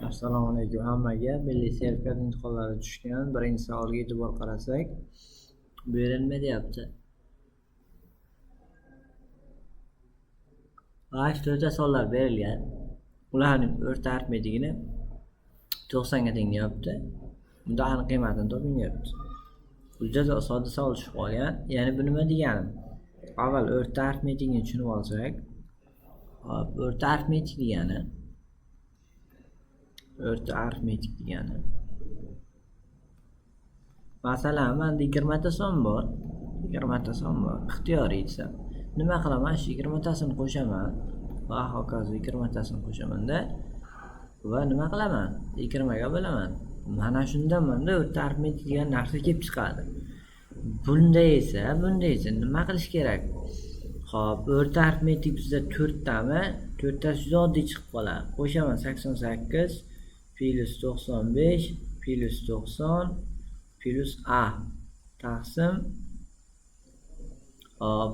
Assalomu alaykum hammaga. Milliy sertifikat imtihonlari tushgan. Birinchi savolga e'tibor qarasak, bu yerda nima deyapti? Mana shu to'rtta sonlar berilgan. Ularning o'rta arifmetigini 90 ga teng deyapti. Bunda aniq qiymatini toping deyapti. Juda sodda savol tushib qolgan. Ya'ni bu nima degani? Avval o'rta arifmetikni tushunib olsak, hop, o'rta arifmetik degani masalan, menda 20 ta son bor. 20 ta son bor. Ixtiyoriy desam, nima qilaman? Shu 20 tasini qo'shaman va hokazo 20 tasini qo'shamanda va nima qilaman? 20 ga bo'laman. Mana shunda menda o'rta arifmetik degan narsa kelib chiqadi. Bunda esa nima qilish kerak? Xo'p, o'rta arifmetik bizda 4 tami? 4 tasi juda oddiy chiqib qoladi. Qo'shaman 88 plus 95 plus 90 plus a taqsim, hop,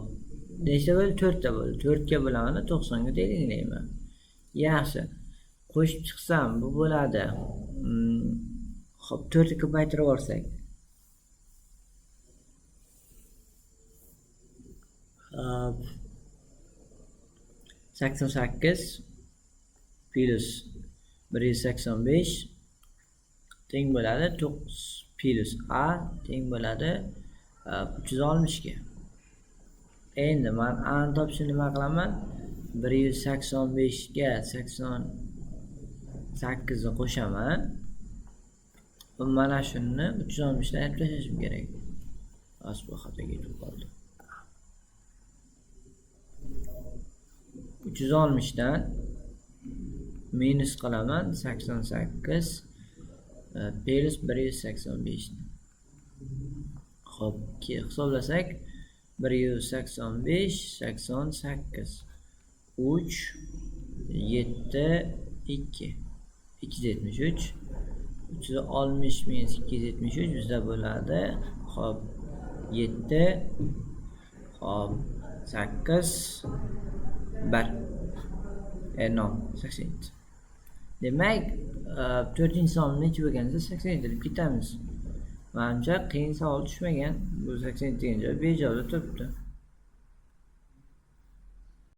nechta bo'ldi? 4 ta bo'ldi. 4 ga bo'laman, 90 ga tenglayman. Yaxshi. Qo'shib chiqsam bu bo'ladi. Xo'p, 4 ga ko'paytirib yuborsak. Hop. 88 plus 185 teng bo'ladi 9 plus a teng bo'ladi 360 ga. Endi men a ni topishni nima qilaman? 185 ga 88 ni qo'shaman. Va mana shuni 360 dan ayirib tashlashim kerak. Bu xato ketib qoldi. 360 dan minus qilaman 88 plus 185 ni. Xo'p, hisoblasak 185 88 3 7 2 273 360 minus 273 bizda bo'ladi. Xo'p, 7 xo'p 8 1 no, 87. Demak, 4-son necha bo'lganda 87 deb ketamiz. Manimcha qiyin savol tushmagan. Bu 87 degan joy bejo'da turibdi.